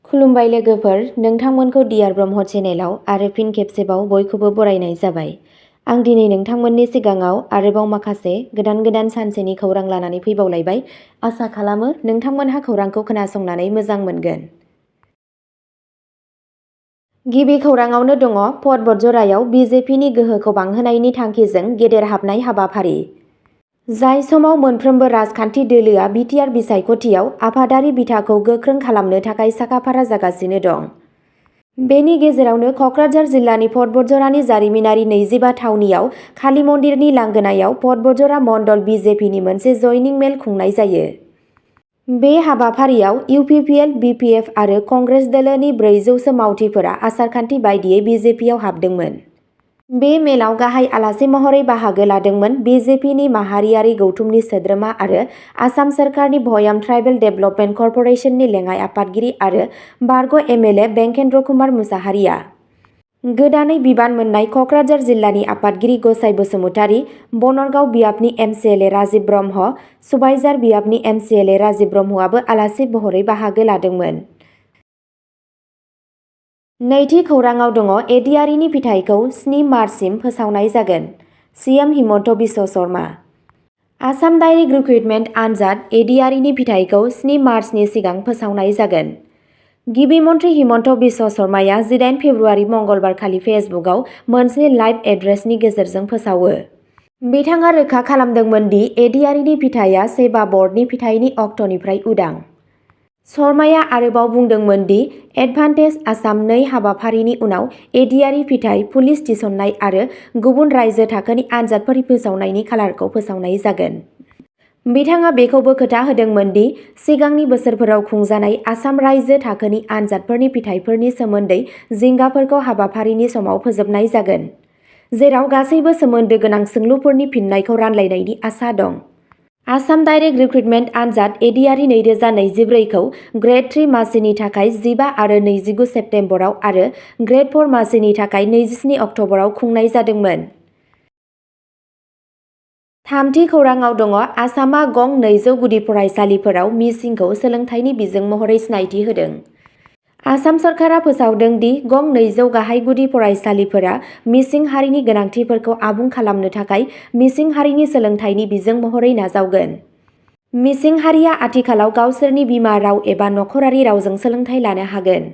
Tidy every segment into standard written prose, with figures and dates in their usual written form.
खुलुमबाय लोगोफोर, नोंथांमोनखौ डियार ब्रह्म चेनेलाव आरो फिन खेबसेबाव बयखौबो बरायनाय जाबाय। आं दिनै नोंथांमोननि सिगाङाव आरोबाव माखासे गोदान सानसेनि खौरां लानानै फैबावलायबाय। आसा खालामो नोंथांमोनहा खौरांखौ खोनासंनानै मोजां मोनगोन। गिबि खौराङावनो दङ पर्बत जरायाव बिजेपिनि गोहोखौ बांहोनायनि थांखिजों गेदेर हाबनाय हाबाफारि। जाय समाव मोनफ्रोमबो राजखान्थि दोलोआ बिटिआर बिसायख'थियाव आफादारि बिथाखौ गोख्रों खालामनो थाखाय साखाफारा जागासिनो दं। बेनि गेजेरावनो क'क्राझार जिल्लानि पर्बतजरानि जारिमिनारि 25 थावनियाव काली मन्दिरनि लांगोनायाव पर्बतजरा मण्डल बिजेपिनि मोनसे जयनिं मेल खुंनाय जायो। बे हाबाफारियाव UPPL, BPF आरो कंग्रेस दोलोनि 400 मावथिफोरा आसारखान्थि बायदियै बिजेपियाव हाबदोंमोन। बे मेलाव गाहाय आलासि महरै बाहागो लादोंमोन बिजेपिनि माहारियारि गौथुमनि सोद्रोमा आरो आसाम सोरखारनि भयाम ट्राइबेल डेभेलपमेन्ट कर्प'रेसननि लेङाइ आफादगिरि आरो बारग' MLA बेंकेन्द्र कुमार मुसाहारिया। गोदानै बिबान मोननाय क'क्राझार जिल्लानि आफादगिरि गसाइ बसुमतारी, बनरगाव बियाबनि MCLA राजिब ब्रह्म, सुबाइझार बियाबनि MCLA राजिब ब्रह्मआबो आलासि महरै बाहागो लादोंमोन। नैथि खौराङाव दङ एडिआरइनि फिथाइखौ 7 मार्चसिम फोसावनाय जागोन। CM Himanta Biswa Sharma. Assam direct recruitment आनजाद (एडिआरइनि फिथाइखौ 7 मार्चनि सिगां फोसावनाय जागोन। गिबि मन्थ्रि हिमन्त बिश्व शर्माया 18 फेब्रुआरि मंगलबारखालि फेसबुकआव मोनसे लाइभ एड्रेसनि गेजेरजों फोसावो। बिथाङा रोखा खालामदोंमोन दि एडिआरइनि फिथाइया सेबा बर्डनि फिथाइनि अक्ट'निफ्राय उदां। शर्माया आरोबाव बुंदोंमोन दि एडभान्टेज आसाम 2 हाबाफारिनि उनाव एडिआरइ फिथाइ, पुलिस थिसननाय आरो गुबुन रायजो थाखोनि आनजादफोरनि फोसावनायनि खालारखौ फोसावनाय जागोन। बिथाङा बेखौबो खोथा होदोंमोन दि सिगांनि बोसोरफोराव खुंजानाय आसाम रायजो थाखोनि आनजादफोरनि फिथाइफोरनि सोमोन्दै जिंगाफोरखौ हाबाफारिनि समाव फोजोबनाय जागोन, जेराव गासैबो सोमोन्दो गोनां सोंलुफोरनि फिननायखौ रानलायनायनि आसा दं। आसाम डाइरेक्ट रिक्रुटमेन्ट आनजाद (एडिआरइ 2024) खौ ग्रेड 3 मासिनि थाखाय 15 आरो 29 सेप्तेम्बराव आरो ग्रेड 4 मासिनि थाखाय 27 अक्ट'बराव खुंनाय जादोंमोन। थामथि खौराङाव दङ आसामआ गं 200 गुदि फरायसालिफोराव मिसिंखौ सोलोंथाइनि बिजों महरै सिनायथि होदों। आसाम सरकारा फोसावदों दि गं 200 गाहाय गुदि फरायसालिफोरा मिसिं हारिनि गोनांथिफोरखौ आबुं खालामनो थाखाय मिसिं हारिनि सोलोंथाइनि बिजों महरै नाजावगोन। मिसिं हारिया आथिखालाव गावसोरनि बिमा राव एबा नखरारि रावजों सोलोंथाइ लानो हागोन।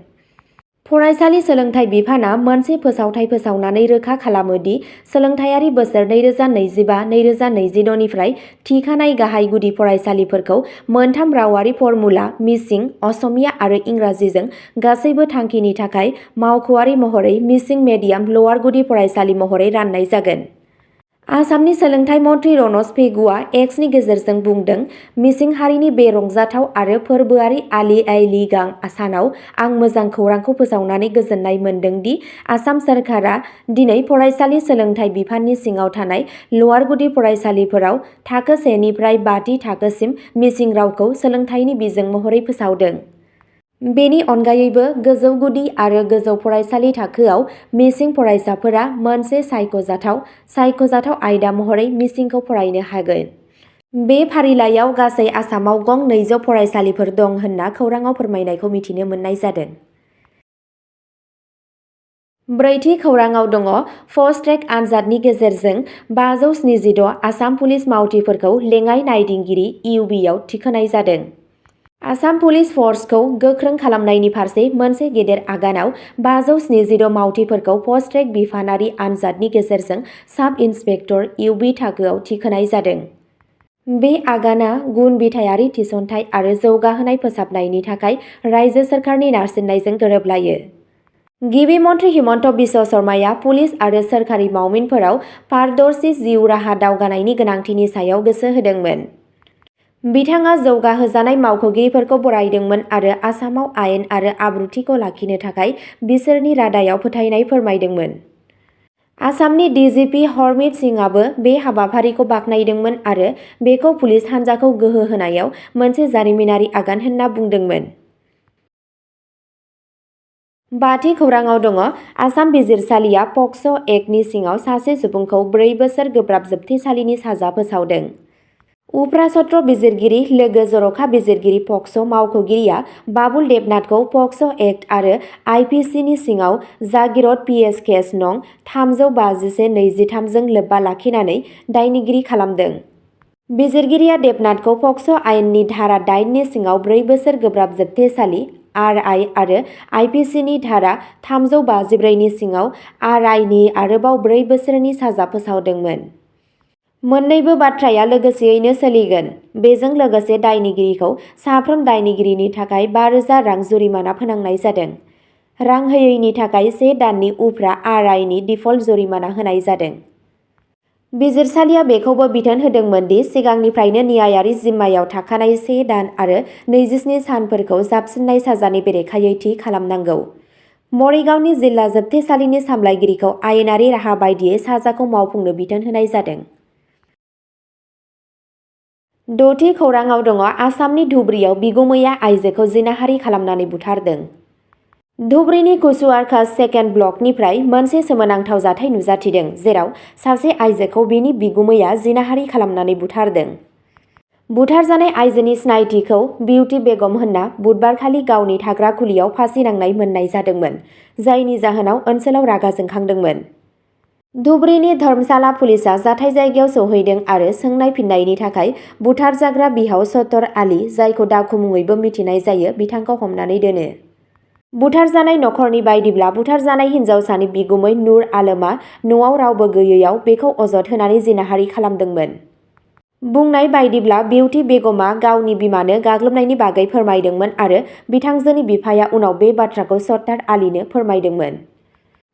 फरायसालि सोलोंथाइ बिफानआ मोनसे फोसावथाइ फोसावनानै रोखा खालामो दि सोलोंथायारि बोसोर 2025-2026 निफ्राय थिखानाय गाहाय गुदि फरायसालिफोरखौ मोनथाम रावारि फर्मुला मिसिं, असमिया आरो इंराजिजों गासैबो थांखिनि थाखाय मावख'आरि महरै मिसिं मेडियाम लवार गुदि फरायसालि महरै राननाय जागोन। आसामनि सोलोंथाइ मन्थ्रि रनज पेगुआ एक्सनि गेजेरजों बुंदों, मिसिं हारिनि बे रंजाथाव आरो फोरबोआरि आलि आइ लिगां सानाव आं मोजां खौरांखौ फोसावनानै गोजोननाय मोन्दों दि आसाम सोरखारा दिनै फरायसालि सोलोंथाइ बिफाननि सिङाव थानाय लवार गुदि फरायसालिफोराव थाखो 1 निफ्राय 5थि थाखोसिम मिसिं रावखौ सोलोंथाइनि बिजों महरै फोसावदों। बेनि अनगायैबो गोजौ गुदि आरो गोजौ फरायसालि थाखोआव मिसिं फरायसाफोरा मोनसे सायख'जाथाव आयदा महरै मिसिंखौ फरायनो हागोन। बे फारिलाइयाव गासै आसामाव गं 200 फरायसालिफोर दं होनना खौराङाव फोरमायनायखौ मिथिनो मोननाय जादों। ब्रैथि खौराङाव दङ फास्ट ट्रेक आनजादनि गेजेरजों 576 आसाम पुलिस मावथिफोरखौ लेङाइ नायदिंगिरि (EUB) आव थिखोनाय जादों। आसाम पुलिस फर्सखौ गोख्रों खालामनायनि फारसे मोनसे गेदेर आगानाव 576 मावथिफोरखौ फास्ट ट्रेक बिफानारि आनजादनि गेजेरजों साब इन्सपेक्टर (EUB) थाखोआव थिखोनाय जादों। बे आगाना गुन बिथायारि थिसनथाइ आरो जौगाहोनाय फोसाबनायनि थाखाय रायजो सोरखारनि नारसिननायजों गोरोबलायो। गिबि मन्थ्रि हिमन्त बिश्व शर्माया पुलिस आरो सोरखारि मावमिनफोराव पारदर्शी जिउ राहा दावगानायनि गोनांथिनि सायाव गोसो होदोंमोन। बिथाङा जौगाहोजानाय मावख'गिरिफोरखौ बरायदोंमोन आरो आसामाव आयेन आरो आब्रुथिखौ लाखिनो थाखाय बिसोरनि रादायाव फोथायनाय फोरमायदोंमोन। आसामनि DGP हरमित सिंहआबो बे हाबाफारिखौ बाख्नायदोंमोन आरो बेखौ पुलिस हान्जाखौ गोहो होनायाव मोनसे जारिमिनारि आगान होनना बुंदोंमोन। बाथि खौराङाव दङ आसाम बिजिरसालिया पक्स' एक्टनि सिङाव सासे सुबुंखौ 4 बोसोर गोब्राब जोबथेसालिनि साजा फोसावदों। उफ्रा सत्र बिजिरगिरि लोगो जर'खा बिजिरगिरि पक्स' मावख'गिरिया बाबुल देबनाथखौ पक्स' एक्ट आरो आइपिसिनि सिङाव जागिरद पिएस केस नं 351/23 जों लोब्बा लाखिनानै दायनिगिरि खालामदों। बिजिरगिरिया देबनाथखौ पक्स' आयेननि धारा 8 नि सिङाव 4 बोसोर गोब्राब जोबथेसालि आरआइ आरो आइपिसिनि धारा 354 नि सिङाव आरआइनि आरोबाव 4 बोसोरनि साजा फोसावदोंमोन। मोन्नैबो बाथ्राया लोगोसेयैनो सोलिगोन। बेजों लोगोसे दायनिगिरिखौ साफ्रोम दायनिगिरिनि थाखाय 5,000 रां जुरिमाना फोनांनाय जादों। रां होयैनि थाखाय 1 दाननि उफ्रा आरआइनि डिफल्ट जुरिमाना होनाय जादों। बिजिरसालिया बेखौबो बिथोन होदोंमोन दि सिगांनिफ्रायनो न्यायारि जिम्मायाव थाखानाय 1 दान आरो 27 सानफोरखौ जाबसिननाय साजानि बेरेखायै थि खालामनांगौ। मरिगावनि जिल्ला जोबथेसालिनि सामलायगिरिखौ आयेनारि राहा बायदियै साजाखौ मावफुंनो बिथोन होनाय जादों। 6थि खौराङाव दङ आसामनि धुबुरीयाव बिगुमैया आइजोखौ जिनाहारि खालामनानै बुथारदों। धुबुरीनि कुसुवारकास सेकेन्ड ब्लकनिफ्राय मोनसे सोमोनांथाव जाथाय नुजाथिदों जेराव सासे आइजोखौ बिनि बिगुमैया जिनाहारि खालामनानै बुथारदों। बुथारजानाय आइजोनि सिनायथिखौ बिउटि बेगम होनना बुधबारखालि गावनि थाग्रा खुलियाव फासि नांनाय मोननाय जादोंमोन, जायनि जाहोनाव ओनसोलाव रागा जोंखांदोंमोन। धुबुरीनि धर्मशाला पुलिसआ जाथाय जायगायाव सौहैदों आरो सोंनाय फिननायनि थाखाय बुथारजाग्रा बिहाव सत्तर आली, जायखौ दाखु मुङैबो मिथिनाय जायो, बिथांखौ हमनानै दोनो। बुथारजानाय नखरनि बायदिब्ला बुथारजानाय हिन्जावसानि बिगुमै नुर आलमआ न'आव रावबो गैयैयाव बेखौ अजद होनानै जिनाहारि खालामदोंमोन। बुंनाय बायदिब्ला बिउटि बेगमआ गावनि बिमानो गाग्लोबनायनि बागै फोरमायदोंमोन आरो बिथांजोनि बिफाया उनाव बे बाथ्राखौ सत्तार आलीनो फोरमायदोंमोन।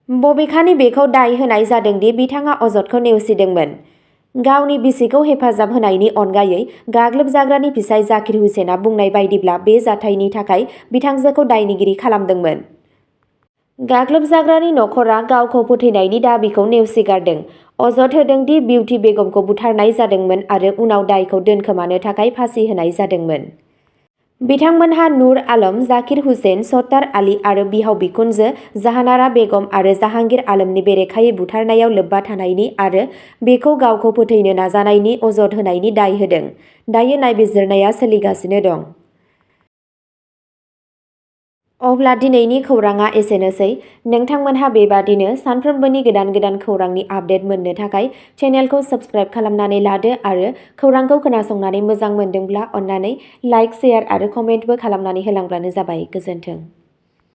बबेखानि बेखौ दाय होनाय जादों दि बिथाङा अजदखौ नेवसिदोंमोन। गावनि बिसिखौ हेफाजाब होनायनि अनगायै गाग्लोबजाग्रानि फिसाय जाकिर हुसेनआ बुंनाय बायदिब्ला बे जाथायनि थाखाय बिथांजोखौ दायनिगिरि खालामदोंमोन। गाग्लोबजाग्रानि नखरा गावखौ फोथैनायनि दाबिखौ नेवसिगारदों, अजद होदों दि बिउटि बेगमखौ बुथारनाय जादोंमोन आरो उनाव दायखौ दोनखोमानो थाखाय फासि होनाय जादोंमोन। बिथांमोनहा नुर आलम, जाकिर हुसेन, सत्तार आली आरो बिहाव बिखुनजो जाहानारा बेगम आरो जाहांगीर आलमनि बेरेखायै बुथारनायाव लोब्बा थानायनि आरो बेखौ गावखौ फोथैनो नाजानायनि अजद होनायनि दाय होदों। दायो नायबिजिरनाया सोलिगासिनो दं। अब्ला दिनैनि खौराङा एसेनोसै। नोंथांमोनहा बेबादिनो सानफ्रोमबोनि गोदान खौरांनि आपडेट मोननो थाखाय चेनेलखौ साबस्क्राइब खालामनानै लादो आरो खौरांखौ खोनासंनानै मोजां मोनदोंब्ला अन्नानै लाइक, शेयार आरो कमेन्टबो खालामनानै होलांब्लानो जाबाय। गोजोन्थों।